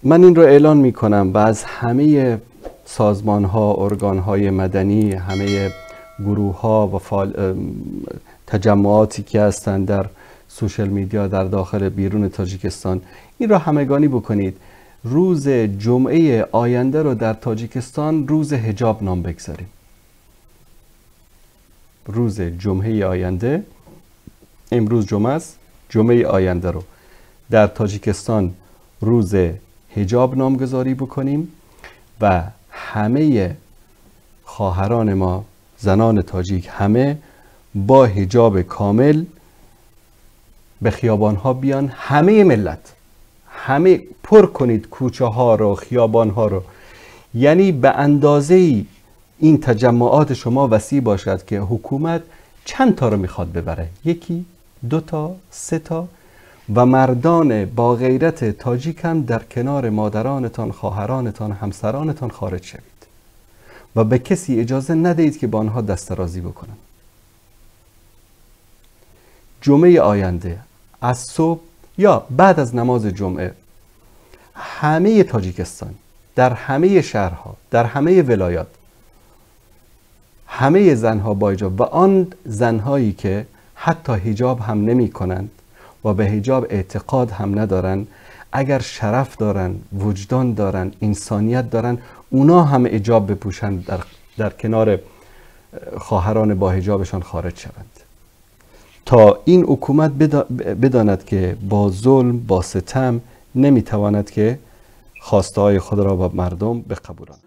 من این رو اعلان میکنم و از همه سازمان ها، ارگان های مدنی، همه گروه ها و تجمعاتی که هستند در social media در داخل بیرون تاجیکستان، این را همگانی بکنید. روز جمعه آینده رو در تاجیکستان روز حجاب نام بگذاریم. روز جمعه آینده، امروز جمعه است، جمعه آینده رو در تاجیکستان روز حجاب نامگذاری بکنیم و همه خواهران ما، زنان تاجیک، همه با حجاب کامل به خیابانها بیان. همه ملت، همه پر کنید کوچه ها رو، خیابان ها رو. یعنی به اندازه این تجمعات شما وسیع باشد که حکومت چند تا رو میخواد ببره، یکی، دو تا، سه تا، و مردان با غیرت تاجیک هم در کنار مادرانتان، خواهرانتان، همسرانتان خارج شوید و به کسی اجازه ندهید که با آنها دست درازی بکنند. جمعه آینده از صبح یا بعد از نماز جمعه همه تاجیکستان، در همه شهرها، در همه ولایات، همه زنها با حجاب و آن زنهایی که حتی حجاب هم نمی کنند و به حجاب اعتقاد هم ندارن، اگر شرف دارن، وجدان دارن، انسانیت دارن، اونا هم حجاب بپوشن، در کنار خواهران با حجابشان خارج شوند تا این حکومت بداند که با ظلم، با ستم نمیتواند که خواسته های خود را با مردم بقبولاند.